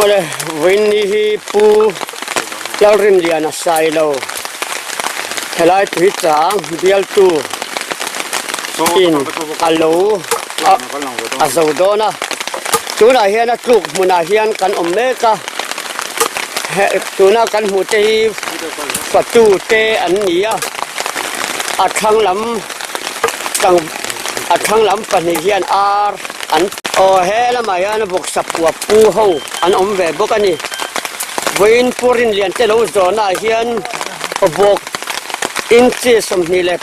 Awle, vawiin ni hi Pu Lalrinliana Sailo helai tui chang bialtu in a lo a zo dawn a, tunah hian a tluk hmunah hian kan awm mek a, tuna kan hmuh te hi fatu te an ni a, a thlang lam a thlang lam pahnih hian ar an aw he lamah hian vawksa puap pu ho an awm ve bawk a ni vawiin pu rinlian te lo zawhnaah hian vawk inchi 21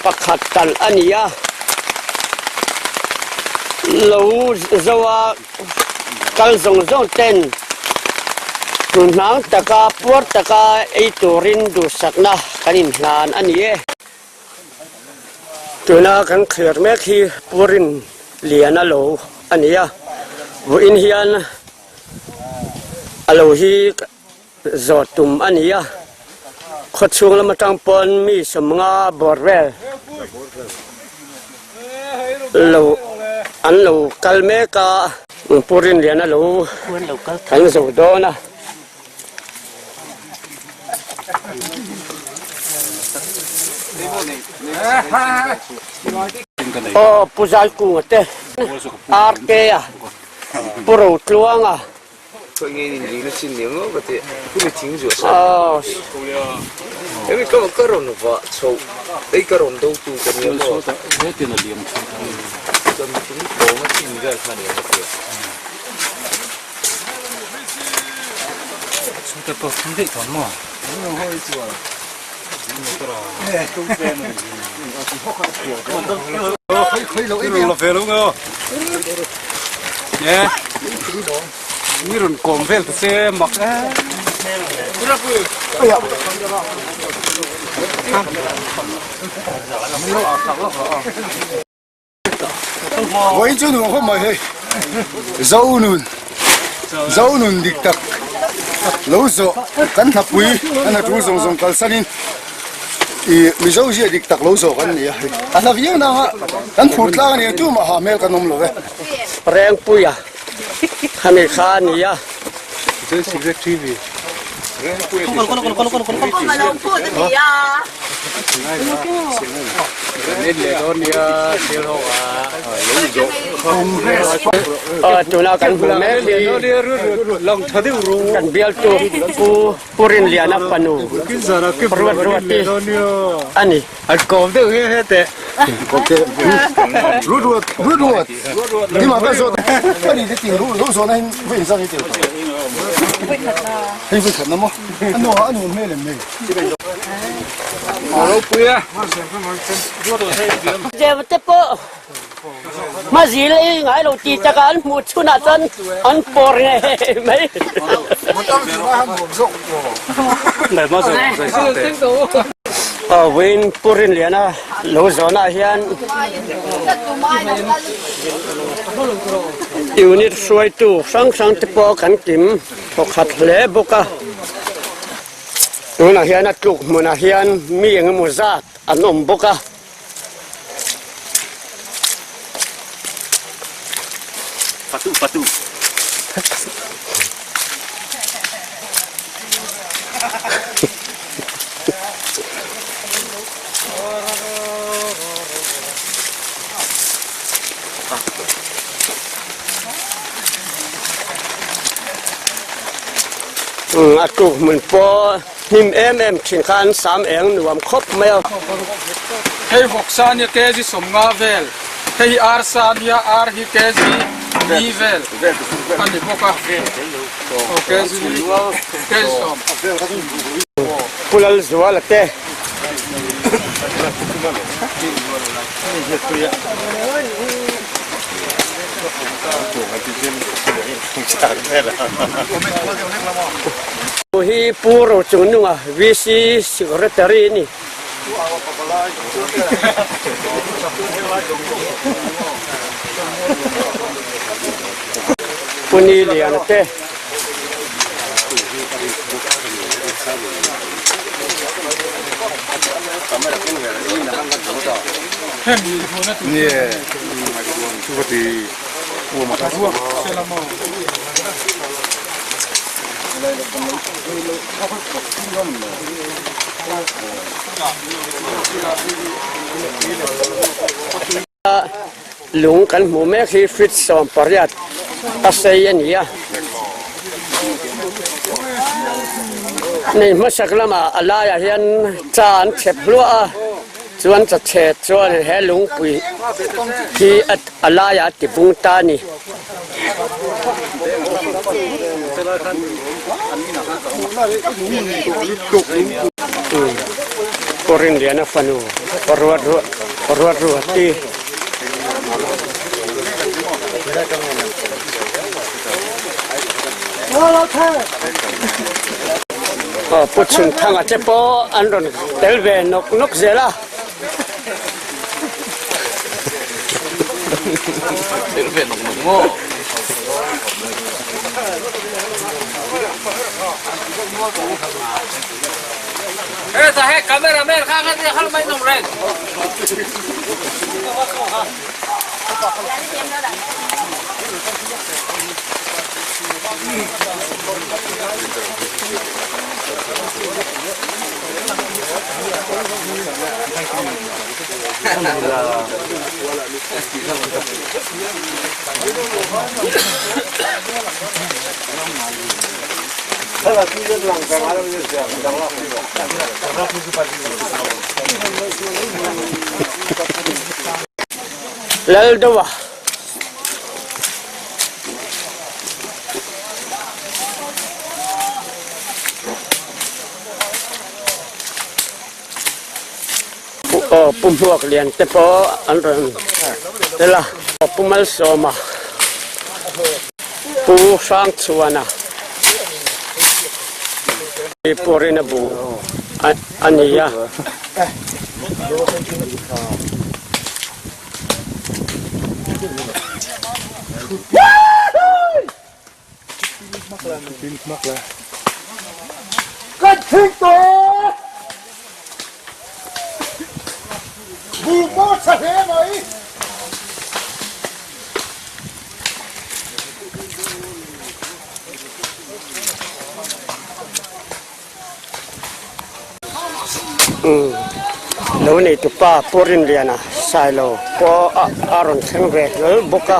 talh a ni a lo zoa kal zawng zawng ten tun hnang taka puar taka ei turin duhsakna kan inhlan a ni e. Tuna kan thlir mek hi Purin lian a lo a ni a, vawiin hian a lo hi zawh tum a ni a, khawchhung lam atang pawn mi 50 bawr vel lo an lo kal mek a, Purin lian a lo kan zo dawn a. Aw Pu Zaikunga te RK a Pu Rotluanga aw Vawiin chu nuam khawp mai hei Zonun Zonun dik tak lo zawh kan hnapui kan hna tul zawng zawng kalsanin ih Mizo zia dik tak lo zawh kan ni a hei a hla viau nang a kan phur tlang a ni a tumah ha hmel kan awm lo ve. Rengpuia khami kha a ni a. Tuna kan hmu mek hi kan bialtu Pu Pu Rinliana fanu Ruat Ruati a ni. Te pawh hmazil ei ngai lo ti taka an hmuh chhunah chuan an pawr ngei mai. Vawiin Pu Rinliana lo zawnah hian unit hruaitu hrang hrang te pawh kan kim thawkhat hle bawk a. Tunah hian a tluk hmunah hian mi engemaw zat an awm bawk a. Patu patu. A tluk hmun pawh hnim em em thin kha an sam eng nuam khawp mai a. Hei vawksa nia kg 50 vel, hei hi arsa nia ar hi kg ni vel a ni bawk a, aw kg kg 10. Pu Lalzuala te. Hi Pu Rochungnunga VC Secretary a ni. Pu Niliana te. Lung kan hmuh mek hi feet 18 a sei a ni a. Nei hmasak lamah a laiah hian cha an chhep hluah a, chuan cha chhe chuan he lungpui hi a laiah a ti bung ta a ni. Pawrinliana fanu ruat ruat ruat ti. Aw Pu Chhunthanga te pawh an rawn tel ve nawk nawk zel a. Tel ve nawk nawk maw? Laldoa. Aw Pu Hmuak lian te pawh an rawn tel a, Pu Malsawma, Pu Hrangchhuana, Pu Rina bu a ni a. Kan thing tawh! Bu maw tha hle mai! Lo neitu pa Pu Rinliana Sailo pawh a rawn thleng ve hlawl bawk a.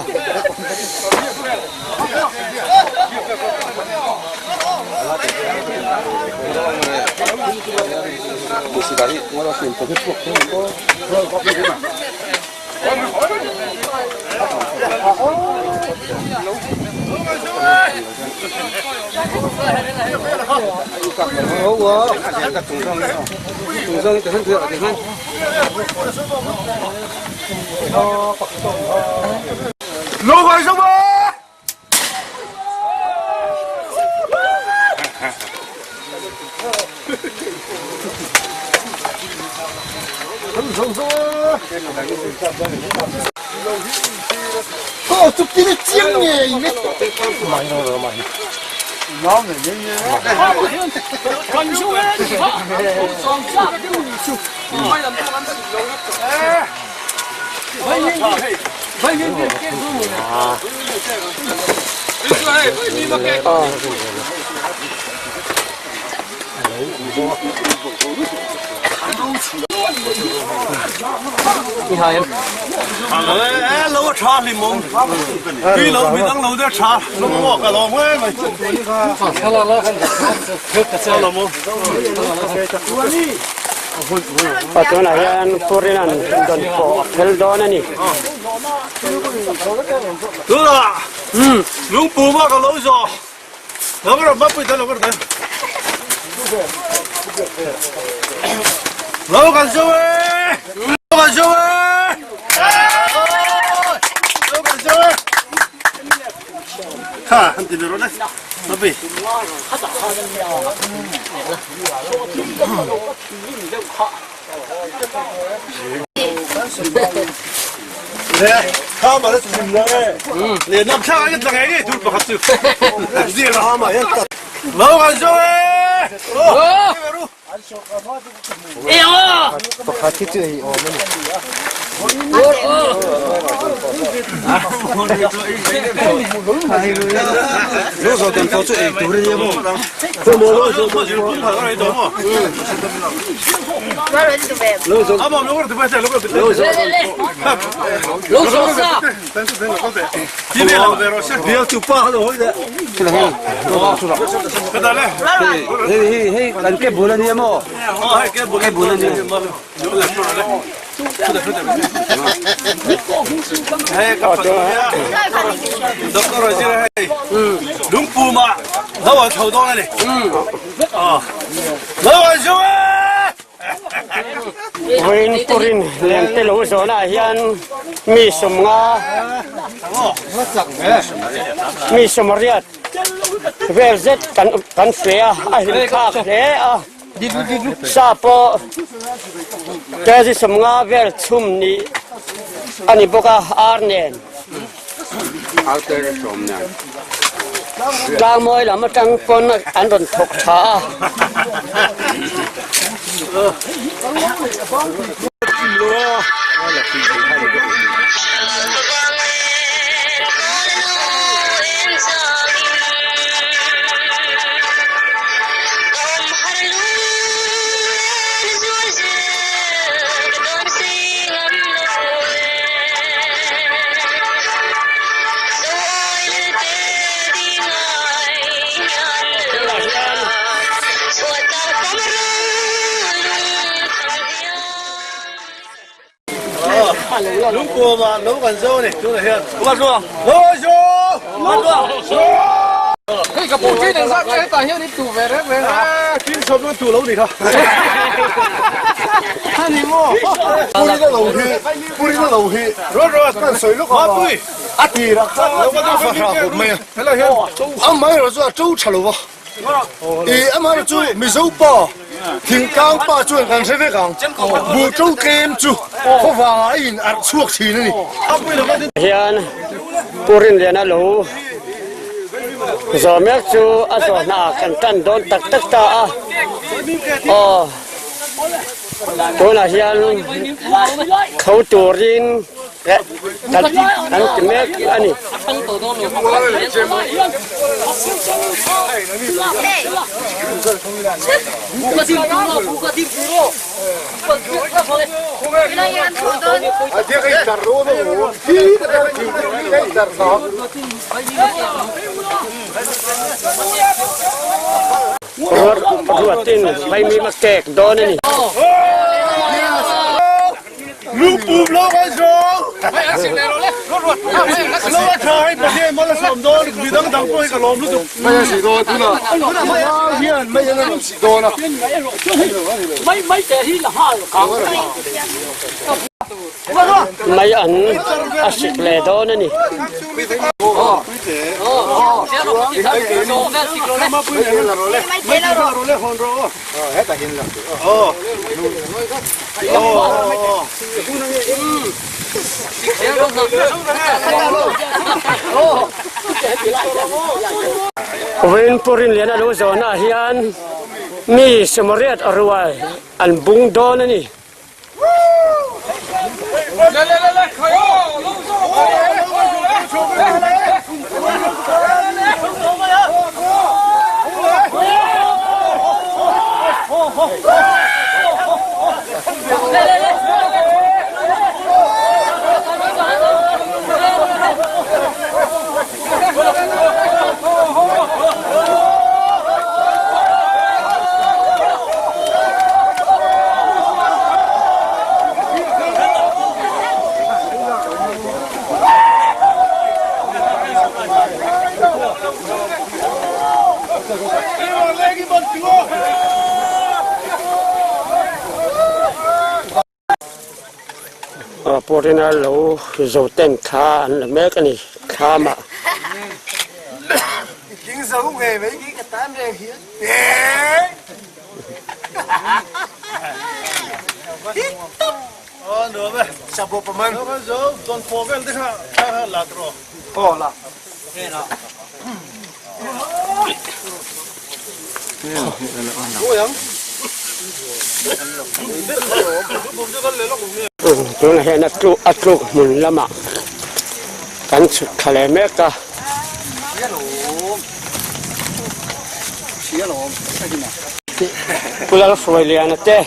Aw tunah hian Purina'n dawn pawh a phel dawn a ni. Vawiin Purin lengte lo zawhnaah hian mi sawmnga mi sawmriat vel zet kan kan fe a, a hlim thlak hle a. Sa pawh kg 50 vel chhum nih a ni bawk a, ar nen. Tlangmawi lam atang pawn an rawn thawk tha a. Thingtlang pa chuan kan hre vek ang, buh to tlem chu khawvangah a in arh chhuak thin a ni. Hian Pu Rinliana lo zawh mek chu a zawh hna kan tan dawn tak tak ta a, aw tunah hian tho turin kan kan ti mek a ni. Ruatin vaimim a kek dawn a ni. Lungpum lo kan zawng lo a tha hei Pathian mal a sawm dawn midang dang pawh hi ka lawm lutuk. Mai a si dawn tunah hian mai an rawn si dawn a. Mai an a sik leh dawn a ni. Vawiin Pu Rinliana lo zawhnaah hian mi sawmriat rual an bung dawn a ni. Pawrina lo zo ten thla an la mek a ni thlamah. Tunah hian a tluk a tluk hmun lamah kan chhuk thla leh mek a. Pu Lalhruailiana te.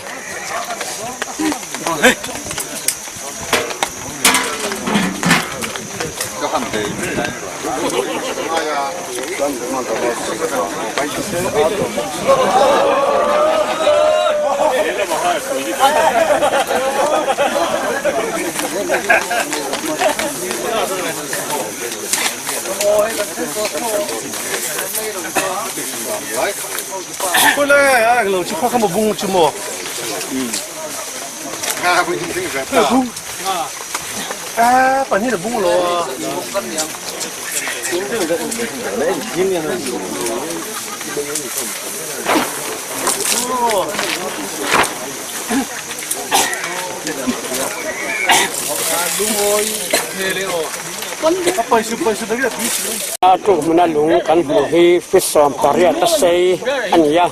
A tluk hmuna lung kan hmuh hi feet 18 a sei a ni a.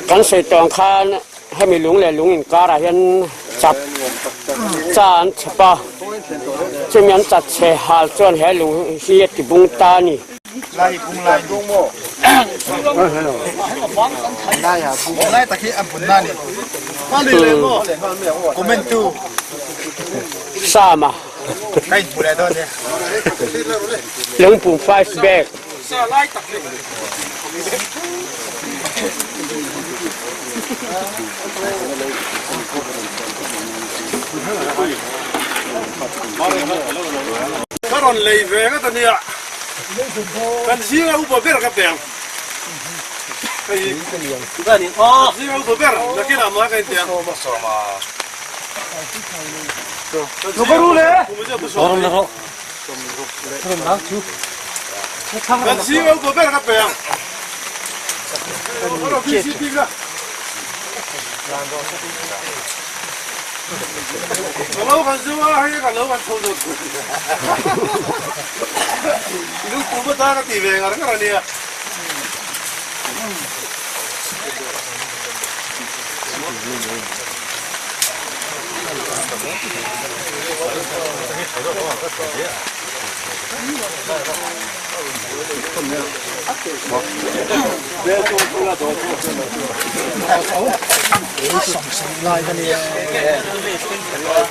Kan sawi tawh ang khan hemi lung leh lung inkarah hian chat cha an chhep a, chumi an chat chhe hal chuan he lung hi a ti bung ta a ni. Sama Lungpum 5 bag. Ka rawn lei ve ngat a nia, kan zinga upa ber ka peng. Hei hi kan zinga upa ber nakinah mah ka intiang. Kan zinga upa ber ka pe ang. Ka lo kan zu a, hei ka lo kan chho zawt. I lungpum atan a ti ve ngar ngar a nia.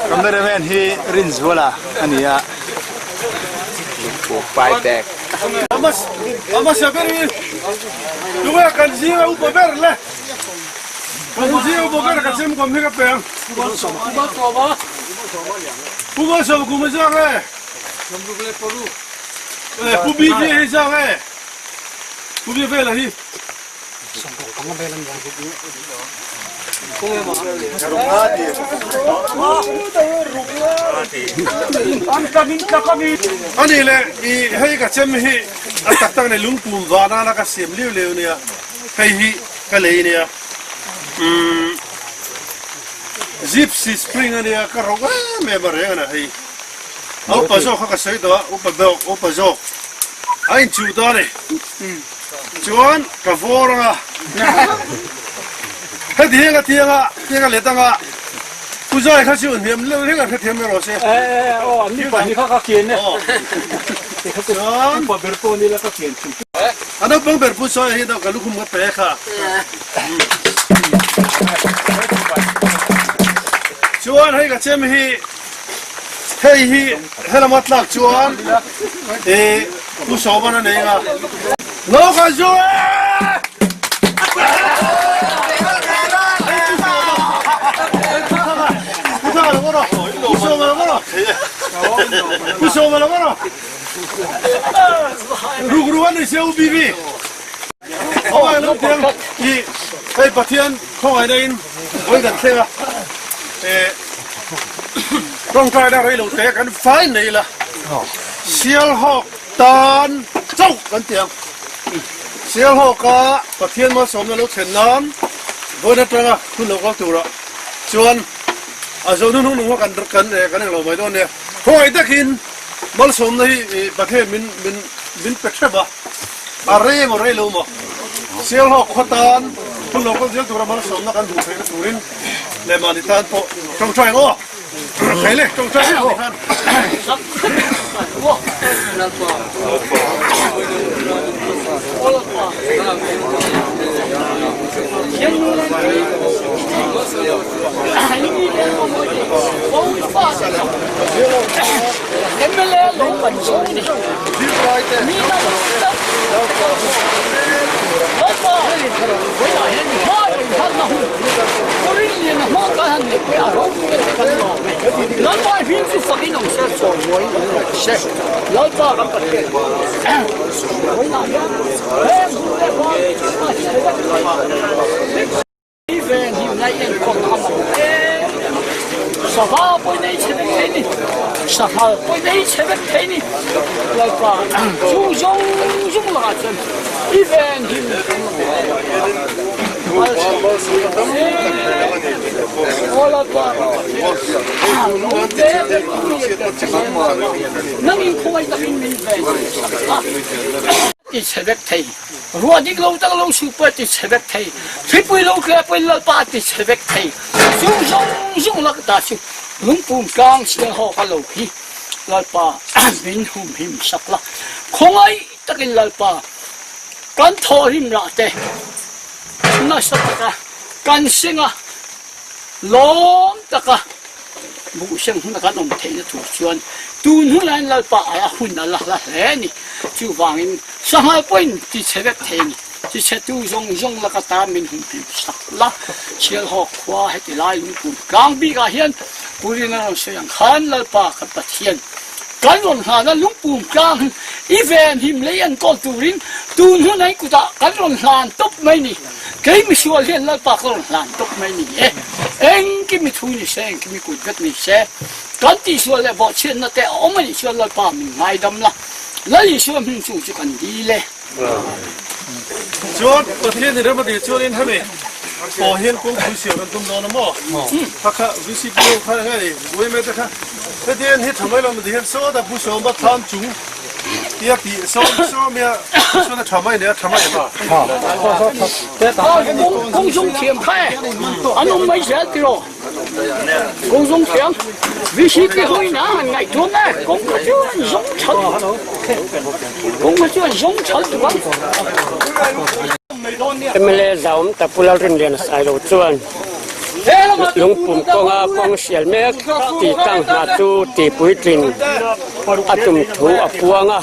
Cameraman hi Rinzuala a ni a. Hmasa ber hi tunge kan zinga upa ber le. Kan zinga upa ber ka chem kawm hi ka pe ang. Pu Malsawma kum a zak e. Pu BV hi zak e. Pu BV la hi. Ani le i hei ka chem hi a tak tak nei lungpum vana na ka siam liu liu nia hei hi ka lei nia umm Gypsy spring ania ka rawk em em a reng a na hei a upa zawk kha ka sawi tawh a upa bawk upa zawk a inchuh ta a ni chuan ka vawr anga heti hian ka tiang a tiang a let anga pu zai kha chu hniam leuh reng a hrethiam mai rawh se chuan a naupang ber pu zai hi ka lukhum ka pe kha. Chuan hei ka chem hi hei hi helama tlak chuan e pu sawman a nei a no ka zu e Pu sawma lo rawh rukru an ni sia u bibi Khawngaih lo tiang i hei Pathian khawngaihna in vawi kan thleng a, eh tawngtaina rei lo te kan fai nei la, Sialhawk tan chauh kan ti ang. Sialhawka Pathian malsawmna lo thlen nan vawiin atanga hun lo kal turah chuan a zo hnuhnung nung kha kan kan kan englo mai dawn nia. Khawngaih takin malsawmna hi Pathian min min min pe hrep a. A rei emaw rei lo maw? Sialhawk khaw tan hun lo kal zel tura malsawmna kan hmuh theihna turin leh mahni tan pawh tawngtai ang aw. Thei le tawngtai ang aw. Sava pawh nei chhe vek thei ni, sanghal pawh nei chhe vek thei ni, Lalpa chu zawng zawng lakah chuan i ven him Aw Lalpa nangin khawngaih takin min ven sak a. Ti chhe vek thei. Ruah dik lo tak lo su pawh ti chhe vek thei. Thlipui lo tle pawhin Lalpa a ti chhe vek thei. Chung zawng zawng lak ta chu lungpum tlang sial ho ka lo hi Lalpa min humhim sak la. Khawngaih takin Lalpa kan thawhrim lah te nasa taka kan seng a, lawm taka Buhseng huna kan awm theihna tur chuan tun hunah hian Lalpa aia hun a la hla hle a ni. Chuvangin sanghal pawhin ti chhe vek thei a ni. Ti chhetu zawng zawng laka tan min humhim sak la. Sialhawk khua heti lai lungpum tlang bikah hian Purina rawn sawi ang khan Lalpa kan Pathian kan rawn hlana lungpum tlang hi i venhim lei an kawl turin tun hunah i kutah kan rawn hlan tawp mai ni. Kei misual hian Lalpa ka rawn hlan tuk mai ni e. Engkim i thu ni se, engkim i kut vek ni se, kan tihsual leh bawhchhiatna te a awm a nih chuan Lalpa min ngaidam la, Lal Isua hming chung chu kan dil e. Chuan Pathian in rem a dil chuanin hemi pawh hian kawngpui siam kan tum dawn a maw? Kha kha VCP ho kha eng nge ni Buaime te kha hetiang hi tha mai lo mah ti hian sawta pu sawm a thlam chung Tia tih sawm sawm ia chuan a tha mai nia tha mai em a. Kawng zung thiam kha e an awm mai zel tiraw kawng zung thiam VCP ho in a han ngaihtuam e kawng kha chu an zawng tha kawng kha chu an zawng tha tuk ang. MLA Zaum Tapulal Rinlian Sailo chuan Lungpum kawnga kawng sial mek tih tlang hna chu tihpuitlin a tum thu a puang a,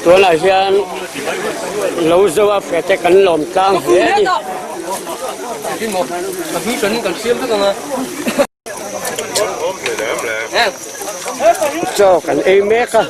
tunah hian lo zo a fete kan lawm tlang hle a ni. Chaw kan ei mek a.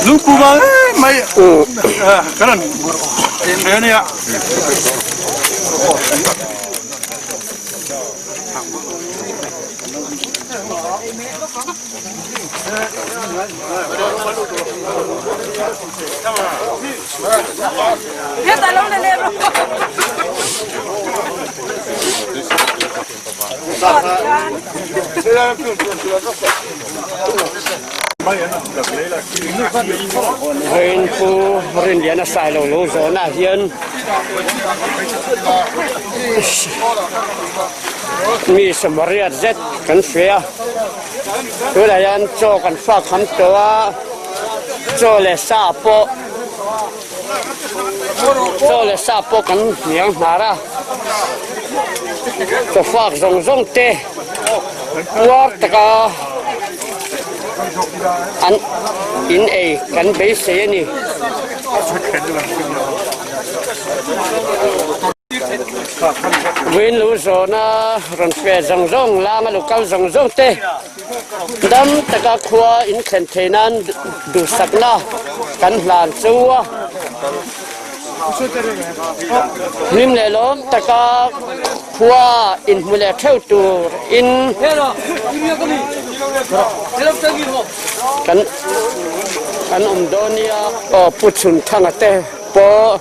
Lungpu bang mai kan an he ania. Vawiin Pu Rinliana Sailo lo zawnah hian mi Samaria zet kan hria a. Tunah hian chaw kan fak ham tawh a, chaw leh sa pawh chaw leh sa pawh kan hniang hnar a, chaw fak zawng zawng te puar taka an in ei kan beisei a ni. Vawiin lo zawhna rawn fe zawng zawng langa lo kal zawng zawng te dam taka khua in thlen theih nan duhsakna kan hlan chu a. Hlim leh lawm taka khua inhmu leh theuh tur in kan kan awm dawn nia. Aw Pu Chhunthanga te pawh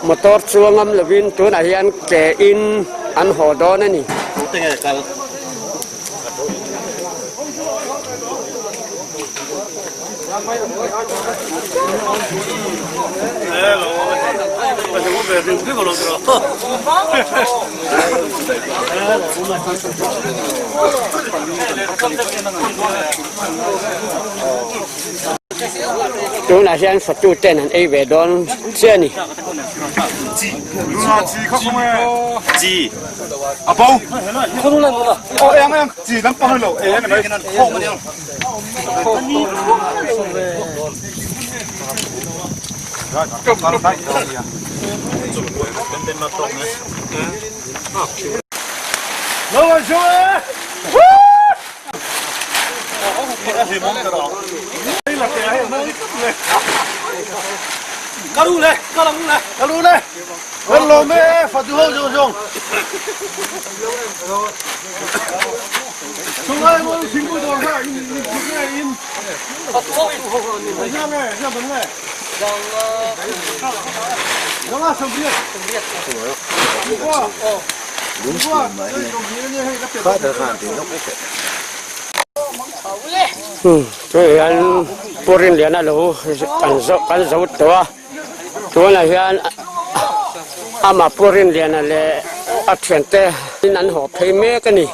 motor chuang ngam lovin tunah hian ke in an haw dawn a ni. Tunah hian fatu ten an ei ve dawn chiah a ni. Tunah hian Pu Rinliana lo kan zo kan zo tawh a tunah hian amah Pu Rinliana leh a thiante in an haw phei mek a ni.